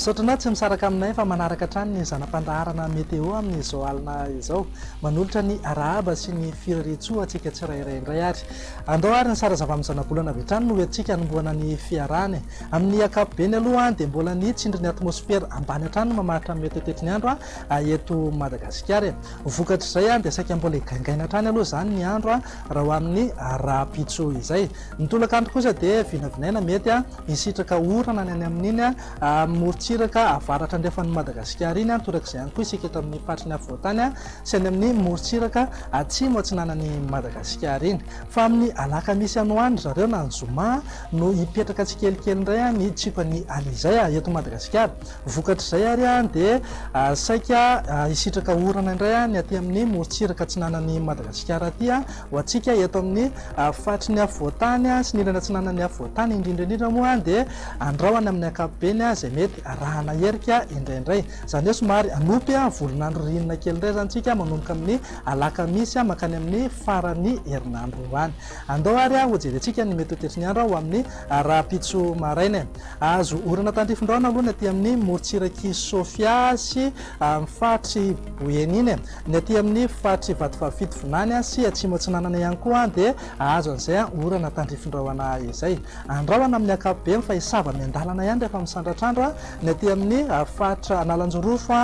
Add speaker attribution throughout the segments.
Speaker 1: Misaotra anao tsy misaraka aminay fa manaraka hatrany ny zana-pandaharana Météo amin'izao alina izao. Manolotra ny arahaba sy ny firariantsoa antsika tsirairay indray ary. Andao ary ny sarazava amin'ny zanabolana avy hatrany no hoentintsika hanombohana ny fiarahana e. Amin'ny ankapobeny aloha dia mbola ny tsindrin'ny atmosfera ambany hatrany no mamaritra ny mety ho toetry ny andro eto Madagasikara e. Vokatr'izay dia saika mbola higaingaina hatrany aloha izany ny andro raha ho amin'ny rahampitso izay. Ny tolakandro kosa dia vinavinaina mety hisitraka orana ny any amin'iny morontsiraka avaratra andrefan'i Madagasikara iny, torak'izay ihany koa isika eto amin'ny faritry ny afovoan-tany sy any amin'ny morontsiraka atsimo atsinanan'i Madagasikara iny. Fa amin'ny alakamisy any ho any ry zareo na ny zoma no hipetraka tsikelikely indray ny tsiokan'ny alizay eto Madagasikara. Vokatr'izay ary dia saika hisitraka orana indray ny aty amin'ny morontsiraka atsinanan'i Madagasikara aty ho antsika eto amin'ny faritry ny afovoan-tany sy ny ilany atsinanan'ny afovoan-tany indrindra indrindra moa dia andrahona amin'ny ankapobeny izay mety arahana herika indraindray. Izany hoe somary hanopy volon'andro ririnina kely indray izany isika manomboka amin'ny alakamisy mankany amin'ny faran'ny herinandro any. Andao ary hojerentsika ny mety ho toetry ny andro ho amin'ny rahampitso maraina e. Azo orana tandrifin-drahona aloha ny aty amin'ny morontsirak'i Sofia sy amin'ny faritr'i Boeny iny e. Ny aty amin'ny faritr'i Vatovavy Fitovinany sy Atsimo Atsinanana ihany koa dia ahazo an'izay orana tandrifin-drahona izay. Andrahona amin'ny ankapobeny fa hisava miandalana ihany rehefa misandratr'andro ny aty amin'ny faritra Analanjirofo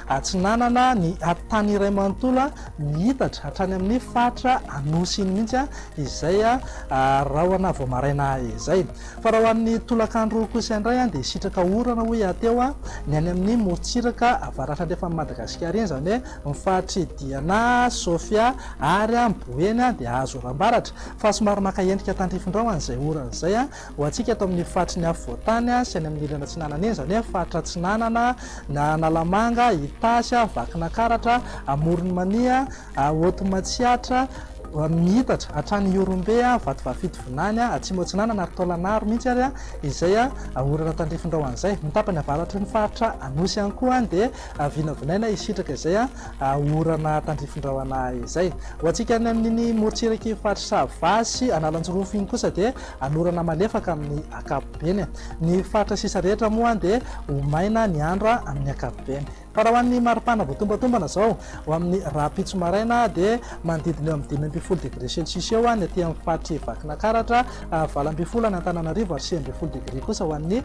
Speaker 1: Atsinanana, ny tany iray manontolo miitatra hatrany amin'ny faritra Anosy iny mihitsy izay rahona vao maraina izay. Fa raha ho an'ny tolakandro kosa indray dia hisitraka orana hoy aho teo ny any amin'ny morontsiraka avaratra andrefan'i Madagasikara iny, izany hoe ny faritr'i Diana, Sofia ary Boeny dia hahazo oram-baratra fa somary maka endrika tandrifin-drahona izay orana izay ho antsika eto amin'ny faritry ny afovoan-tany sy any amin'ny ilany atsinanana iny, izany hoe faritra atsinanana, Analamanga, Itasy, Vakinakaratra, Amoron'i Mania, Haute Matsiatra, miitatra hatrany Ihorombe, Vatovavy Fitovinany, Atsimo Atsinanana ary Taolagnaro mihitsy ary izay orana tandrifin-drahona izay. Ny tapany avaratry ny faritra Anosy ihany koa dia vinavinaina hisitraka izay orana tandrifin-drahona izay. Ho antsika any amin'iny morontsiraky faritry Sava sy Analanjirofo iny kosa dia anorana malefaka amin'ny ankapobeny. Ny faritra sisa rehetra moa dia ho maina ny andro amin'ny ankapobeny. Fa raha ho an'ny maripana voatombatombana izao, ho amin'ny rahampitso maraina dia manodidina eo amin'ny 15 degré celsius eo ny aty amin'ny faritr'i Vakinakaratra, 18 any Antananarivo ary 19 degré kosa ho an'ny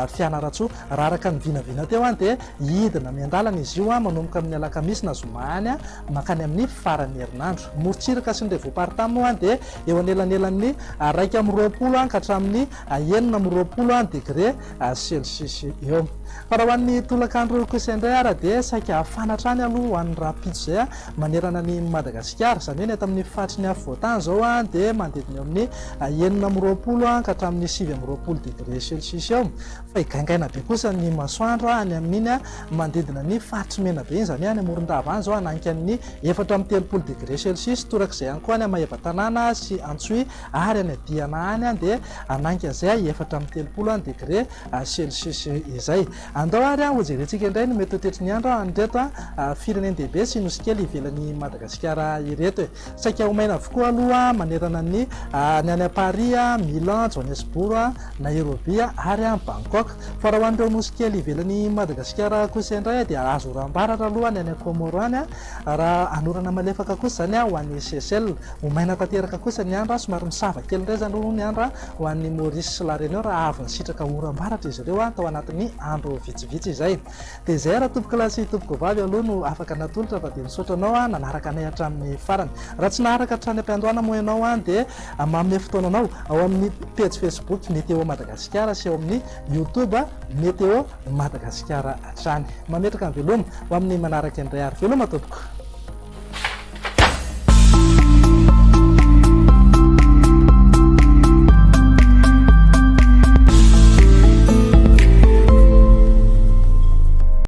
Speaker 1: Fianarantsoa. Raha araka ny vinavina teo dia hidina miandalana izy io manomboka amin'ny alakamisy na zoma any mankany amin'ny faran'ny herinandro. Morontsiraka sy ny revoam-paritany moa dia eo anelanelan'ny 21 ka hatramin'ny 26 degré celsius eo. Fa raha ho an'ny tolakandro kosa indray ara dia saika hafana hatrany aloha ho an'ny rahampitso izay manerana an'i Madagasikara. Izany hoe ny eto amin'ny faritry ny afovoan-tany izao dia manodidina eo amin'ny 26 ka hatramin'ny 29 degré celsius eo. Fa higaingaina be kosa ny masoandro any amin'iny manodidina ny faritry Menabe iny, izany hoe any Morondava any izao hananika ny 34 degré celsius. Torak'izay ihany koa any Maevatanàna sy Antsohihy ary any Diana any dia hananika izay 34 degré celsius izay. Andao ary hojerentsika indray ny mety ho toetry ny andro an'ireto firenen-dehibe sy nosy kely ivelan'i Madagasikara ireto e. Saika ho maina avokoa aloha manerana ny ny any Paris, Milan, Johannesburg, Nairobi ary Bangkok. Fa raha ho an'ireo nosy kely ivelan'i Madagasikara kosa indray dia azo oram-baratra aloha ny any Comores any, raha hanorana malefaka kosa izany ho an'i Seychelles. Ho maina tanteraka kosa ny andro, somary misava kely indray izany aloha ny andro ho an'i Maurice sy La Réunion raha avy nisitraka oram-baratra izy ireo tao anatin'ny andro vitsivitsy izay. Dia izay raha tompokolahy sy tompokovavy aloha no afaka natolotra fa dia misaotra anao nanaraka anay hatramin'ny farany. Raha tsy naharaka hatrany am-piandohana moa ianao dia manome fotoana anao ao amin'ny pejy Facebook Météo Madagasikara sy ao amin'ny YouTube Météo Madagasikara hatrany. Mametraka ny veloma ho amin'ny manaraka indray ary veloma tompoko.